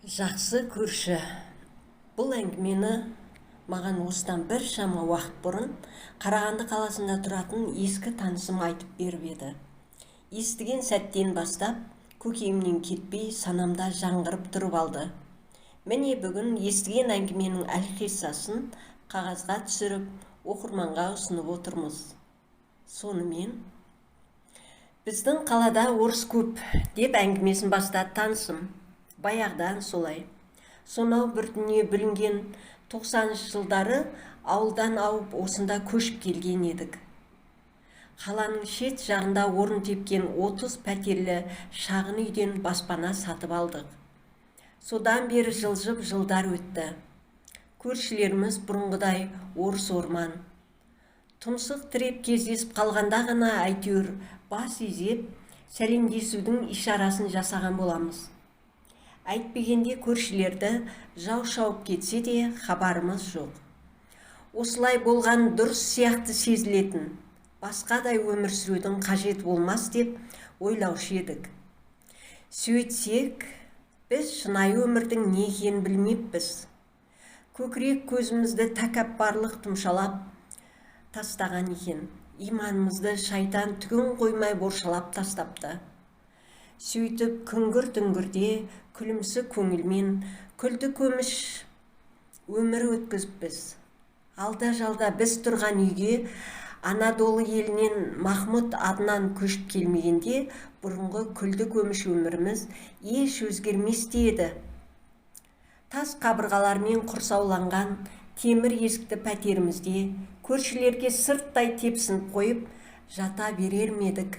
Жақсы көрші. Бұл әңгімені маған осыдан біршама уақыт бұрын Қарағанды қаласында тұратын ескі танысым айтып беріп еді. Естіген сәттен бастап көкейімнен кетпей, санамда жаңғырып тұрып алды. Міне, бүгін естіген әңгіменің әлқиссасын қағазға түсіріп, оқырманға ұсынып отырмыз. Сонымен, біздің қалада орыс көп, деп әңгімесін бастады танысым. Баяғыдан солай. Сонау бір дүние бүлінген 90-жылдары ауылдан ауып, осында көшіп келген едік. Қаланың шет жағында орын тепкен 30 пәтерлі шағын үйден баспана сатып алдық. Содан бері жылжып жылдар өтті. Көршілеріміз бұрынғыдай орыс орман. Тұмсық тіреп кездесіп қалғанда ғана әйтеуір бас изеп, сәлемдесудің ишарасын жасаған боламыз. Әйтпегенде көршілерді жау шауып кетсе де хабарымыз жоқ. Осылай болған дұрыс сияқты сезілетін. Басқадай өмір сүрудің қажеті болмас деп ойлаушы едік. Сөйтсек, біз шынайы өмірдің не екенін білмеппіз. Көкірек көзімізді тәкаппарлық тұмшалап тастаған екен. Иманымызды шайтан түгін қоймай боршалап тастапты. Сөйтіп, күңгір-түңгірде күлімсі көңілмен күлді көміш өмір өткізіппіз. Алда-жалда біз тұрған үйге Анадолы елінен Махмұт Аднан көшіп келмегенде, бұрынғы күлді көміш өміріміз еш өзгермес те еді. Тас қабырғалармен құрсауланған темір есікті пәтерімізде көршілерге сырттай тепсініп қойып жата берер ме едік?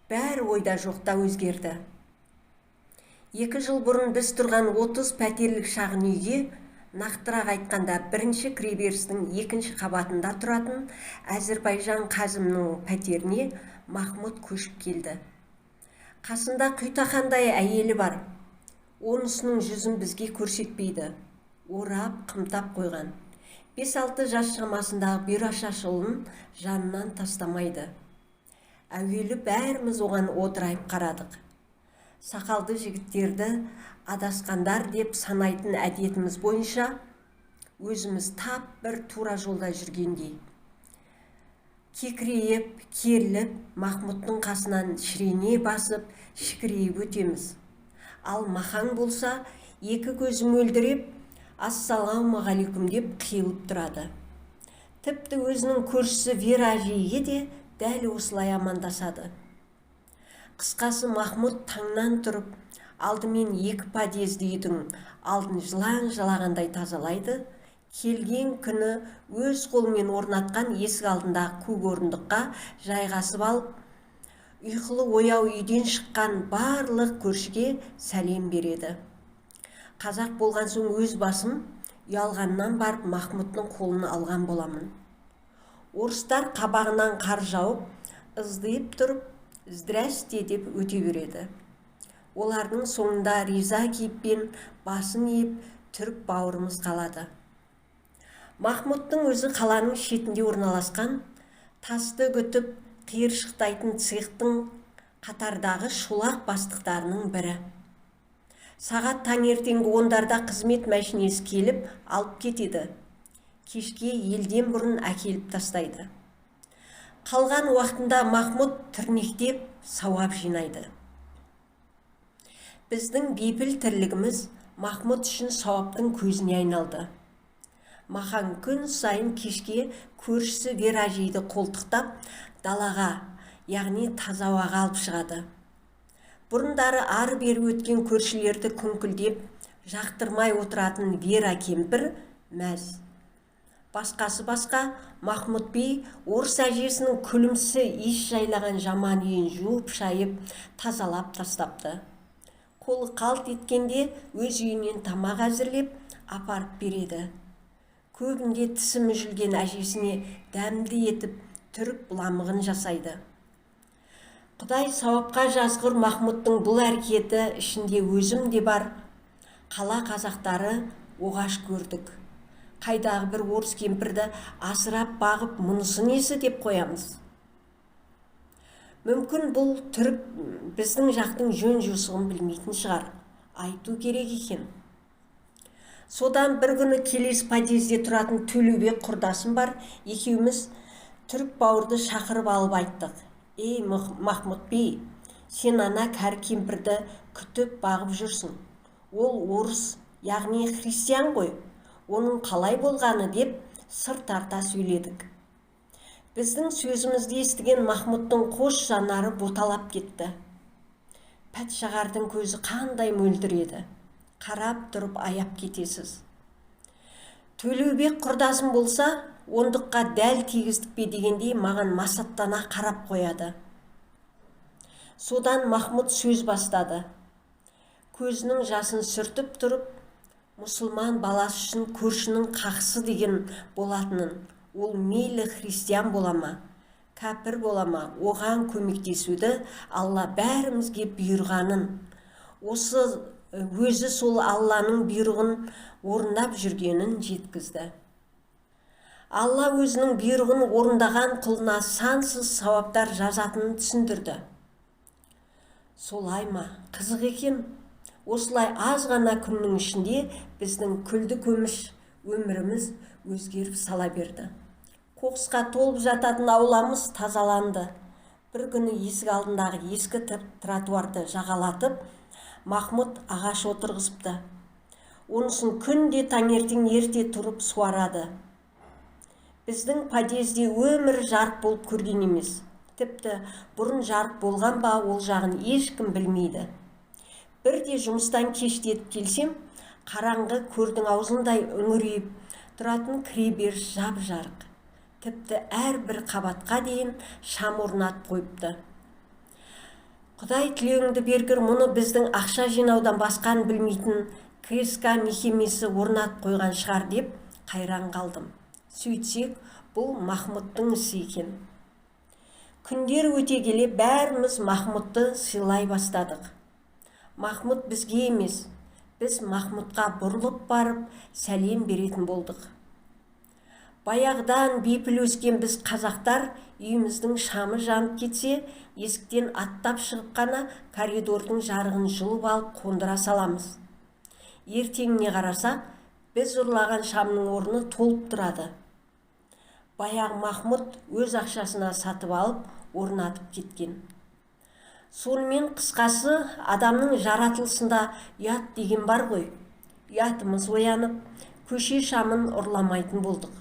Бәрі ойда жоқта өзгерді. 2 жыл бұрын біз тұрған 30 пәтерлік шағын үйге, нақтырақ айтқанда, бірінші кіреберістің екінші қабатында тұратын Әзірбайжан Қазымның пәтеріне Махмұт көшіп келді. Қасында құйтақандай әйелі бар. Онысының жүзін бізге көрсетпейді. Орап, қымтап қойған. 5-6 жас шамасындағы бұйра шаш ұлын жанынан тастамайды. Әуелі бәріміз оған одырайып қарадық. Сақалды жігіттерді адасқандар деп санайтын әдетіміз бойынша, өзіміз тап бір тура жолда жүргендей. Кекірейіп, керіліп, Махмұттың қасынан шірене басып, шікірейіп өтеміз. Ал Махаң болса, екі көзі мөлдіреп, «Ассалаумағалейкум» деп қиылып тұрады. Тіпті өзінің көршісі Вера әжейге де дәл осылай амандасады. Қысқасы, Махмұт таңнан тұрып, алдымен екі подъезді үйдің алдын жылан жалағандай тазалайды. Келген күні өз қолымен орнатқан есік алдындағы көк орындыққа жайғасып алып, ұйқылы ояу үйден шыққан барлық көршіге сәлем береді. Қазақ болған соң, өз басым ұялғаннан барып Махмұттың қолын алған боламын. Орыстар қабағынан қар жауып, ыздиып тұрып, «Здрасте» деп өте береді. Олардың соңында риза кейіппен басын иіп, түрік бауырымыз қалады. Махмұттың өзі қаланың шетінде орналасқан тасты үгітіп қиыршықтайтын цехтың қатардағы шолақ бастықтарының бірі. Сағат таңертеңгі 10-дарда қызмет мәшинесі келіп алып кетеді. Кешке елден бұрын әкеліп тастайды. Қалған уақытында Махмұт тірнектеп сауап жинайды. Біздің бейпіл тірлігіміз Махмұт үшін сауаптың көзіне айналды. Махаң күн сайын кешке көршісі Вера әжейді қолтықтап, далаға, яғни таза ауаға алып шығады. Бұрындары ары-бері өткен көршілерді күңкілдеп, жақтырмай отыратын Вера кемпір мәз. Басқасы басқа, Махмұт бей орыс әжесінің күлімсі иіс жайлаған жаман үйін жуып-шайып, тазалап тастапты. Қолы қалт еткенде өз үйінен тамақ әзірлеп, апарып береді. Көбінде тісі мүжілген әжесіне дәмді етіп түрік быламығын жасайды. Құдай сауапқа жазғыр, Махмұттың бұл әрекеті ішінде өзім де бар қала қазақтары оғаш көрдік. Қайдағы бір орыс кемпірді асырап бағып, мұнысы несі деп қоямыз. Мүмкін, бұл түрік біздің жақтың жөн жосығын білмейтін шығар. Айту керек екен. Содан бір күні келесі подъезде тұратын Төлеубек құрдасым бар, екеуміз түрік бауырды шақырып алып айттық. Ей, Махмұт бей, сен ана кәрі кемпірді күтіп бағып жүрсің. Ол орыс, яғни христиан ғой. Оның қалай болғаны деп сыр тарта сөйледік. Біздің сөзімізді естіген Махмұттың қос жанары боталап кетті. Пәтшағардың көзі қандай мөлдір еді. Қарап тұрып аяп кетесіз. Төлеубек құрдасым болса, ондыққа дәл тигіздік пе дегендей маған масаттана қарап қояды. Содан Махмұт сөз бастады. Көзінің жасын сүртіп тұрып, мұсылман баласы үшін көршінің қақысы деген болатынын, ол мейлі христиан бола ма, кәпір бола ма, оған көмектесуді Алла бәрімізге бұйырғанын, осы өзі сол Алланың бұйрығын орындап жүргенін жеткізді. Алла өзінің бұйрығын орындаған құлына сансыз сауаптар жазатынын түсіндірді. Солай ма? Қызық екен. Осылай аз ғана күннің ішінде біздің күлді көміш өміріміз өзгеріп сала берді. Қоқысқа толып жататын ауламыз тазаланды. Бір күні есік алдындағы ескі тротуарды жағалатып, Махмұт ағаш отырғызыпты. Онысын күнде таңертең ерте тұрып суарады. Біздің подъезде өмір жарық болып көрген емес. Тіпті бұрын жарық болған ба, ол жағын ешкім білмейді. Бірде жұмыстан кештетіп келсем, қараңғы көрдің аузындай үңірейіп тұратын кіреберіс жап-жарық. Тіпті әрбір қабатқа дейін шам орнатып қойыпты. Құдай тілеуіңді бергір, мұны біздің ақша жинаудан басқаны білмейтін КСК мекемесі орнатып қойған шығар деп қайран қалдым. Сөйтсек, бұл Махмұттың ісі екен. Күндер өте келе бәріміз Махмұтты сыйлай бастадық. Махмұт бізге емес, біз Махмұтқа бұрылып барып сәлем беретін болдық. Баяғыдан бейпіл өскен біз қазақтар үйіміздің шамы жанып кетсе, есіктен аттап шығып қана коридордың жарығын жұлып алып қондыра саламыз. Ертеңіне қарасақ, біз ұрлаған шамның орны толып тұрады. Баяғы Махмұт өз ақшасына сатып алып, орнатып кеткен. Сонымен қысқасы, адамның жаратылысында ұят деген бар ғой. Ұятымыз оянып, көше шамын ұрламайтын болдық.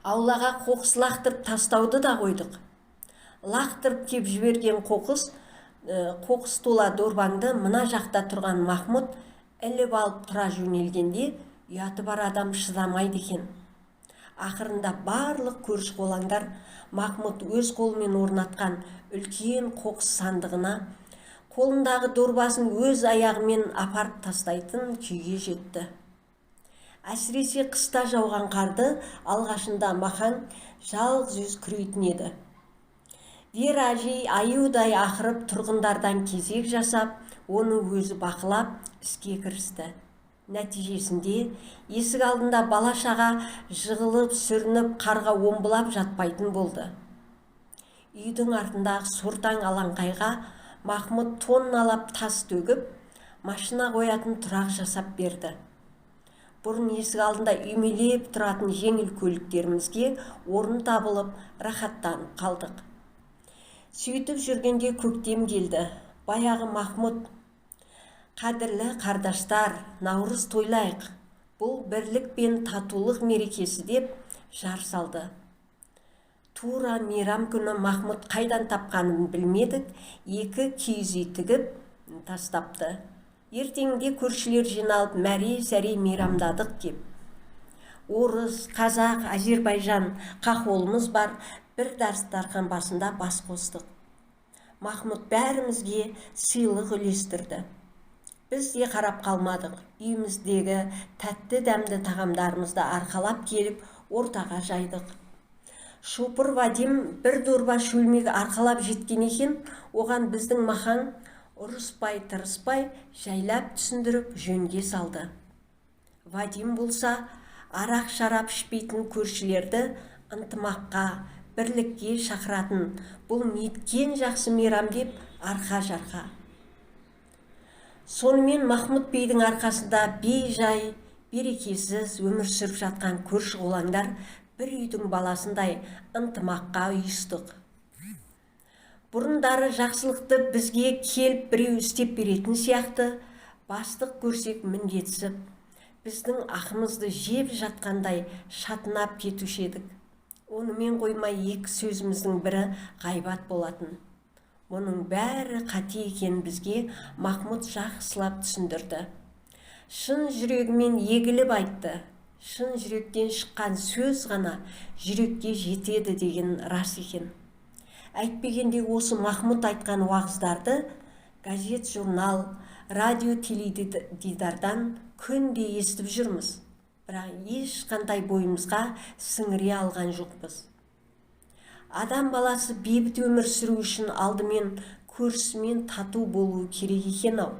Аулаға қоқыс лақтырып тастауды да қойдық. Лақтырып кеп жіберген қоқыс тола дорбаңды мына жақта тұрған Махмұт іліп алып тұра жөнелгенде ұяты бар адам шыдамайды екен. Ақырында барлық көрші қолаңдар Махмұт өз қолымен орнатқан үлкен қоқыс сандығына қолындағы дорбасын өз аяғымен апарып тастайтын күйге жетті. Әсіресе қыста жауған қарды алғашында Махаң жалғыз өз күрейтін еді. Вера әжей аюдай ақырып тұрғындардан кезек жасап, оны өзі бақылап іске кірісті. Нәтижесінде есік алдында бала-шаға жығылып, сүрініп, қарға омбылап жатпайтын болды. Үйдің артындағы сортаң алаңқайға Махмұт тонналап тас төгіп, машина қоятын тұрақ жасап берді. Бұрын есік алдында үймелеп тұратын жеңіл көліктерімізге орын табылып, рахаттанып қалдық. Сөйтіп жүргенде көктем келді. Баяғы Махмұт: «Қадірлі қардаштар, Наурыз тойлайық. Бұл бірлік пен татулық мерекесі», деп жар салды. Тура мейрам күні Махмұт қайдан тапқанын білмедік, 2 киіз үй тігіп тастапты. Ертеңінде көршілер жиналып мәре-сәре мейрамдадық деп. Орыс, қазақ, әзербайжан қақолымыз бар, бір дастархан басында бас қостық. Махмұт бәрімізге сыйлық үлестірді. Біз де қарап қалмадық. Үйіміздегі тәтті дәмді тағамдарымызды арқалап келіп ортаға жайдық. Шопыр Вадим бір дорба шөлмек арқалап жеткен екен, оған біздің Махаң ұрыспай тырыспай жайлап түсіндіріп жөнге салды. Вадим болса, арақ шарап ішпейтін көршілерді ынтымаққа, бірлікке шақыратын, бұл неткен жақсы мейрам деп арқа жарқа. Сонымен Махмұт бейдің арқасында бей-жай, берекесіз өмір сүріп жатқан көрші-қолаңдар бір үйдің баласындай ынтымаққа ұйыстық. Бұрындары жақсылықты бізге келіп біреу істеп беретін сияқты, бастық көрсек міндетсіп, біздің ақымызды жеп жатқандай шатынап кетуші едік. Онымен қоймай екі сөзіміздің бірі ғайбат болатын. Мұның бәрі қате екенін бізге Махмұт жақсылап түсіндірді. Шын жүрегімен егіліп айтты. Шын жүректен шыққан сөз ғана жүрекке жетеді деген рас екен. Әйтпегенде осы Махмұт айтқан уағыздарды газет, журнал, радио, теледидардан күнде естіп жүрміз. Бірақ ешқандай бойымызға сіңіре алған жоқпыз. Адам баласы бейбіт өмір сүру үшін алдымен көршісімен тату болуы керек екен-ау.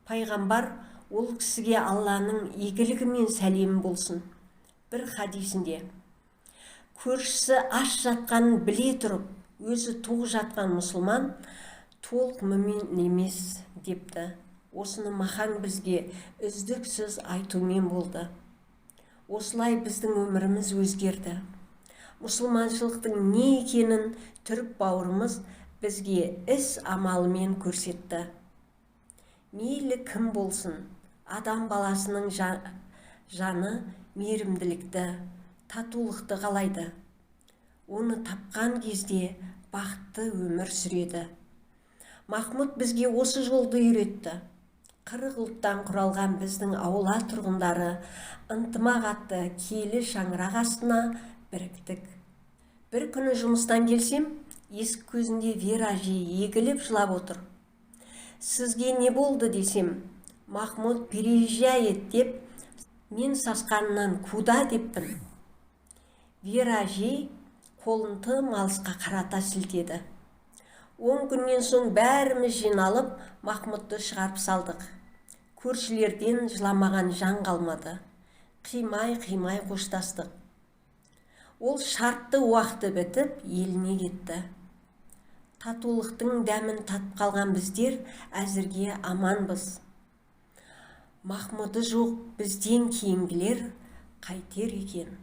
Пайғамбар, ол кісіге Алланың игілігі мен сәлемі болсын, бір хадисінде: көршісі аш жатқанын біле тұрып, өзі тоқ жатқан мұсылман толық мүмин емес, депті. Осыны Махаң бізге үздіксіз айтумен болды. Осылай біздің өміріміз өзгерді. Мұсылманшылықтың не екенін түрік бауырымыз бізге іс амалымен көрсетті. Мейлі кім болсын, адам баласының жаны мейірімділікті, татулықты қалайды. Оны тапқан кезде бақытты өмір сүреді. Махмұт бізге осы жолды үйретті. 40 ұлттан құралған біздің аула тұрғындары ынтымақ атты киелі шаңырақ астына біріктік. Бір күні жұмыстан келсем, есік көзінде Вера әжей егіліп жылап отыр. Сізге не болды десем, Махмұт переезжает деп, мен сасқанынан куда деппін. Вера әжей қолын тым алысқа қарата сілтеді. 10 күннен соң бәріміз жиналып, Махмұтты шығарып салдық. Көршілерден жыламаған жан қалмады. Қимай-қимай қоштастық. Ол шартты уақыты бітіп, еліне кетті. Татулықтың дәмін татып қалған біздер әзірге аманбыз. Махмұты жоқ бізден кейінгілер қайтер екен?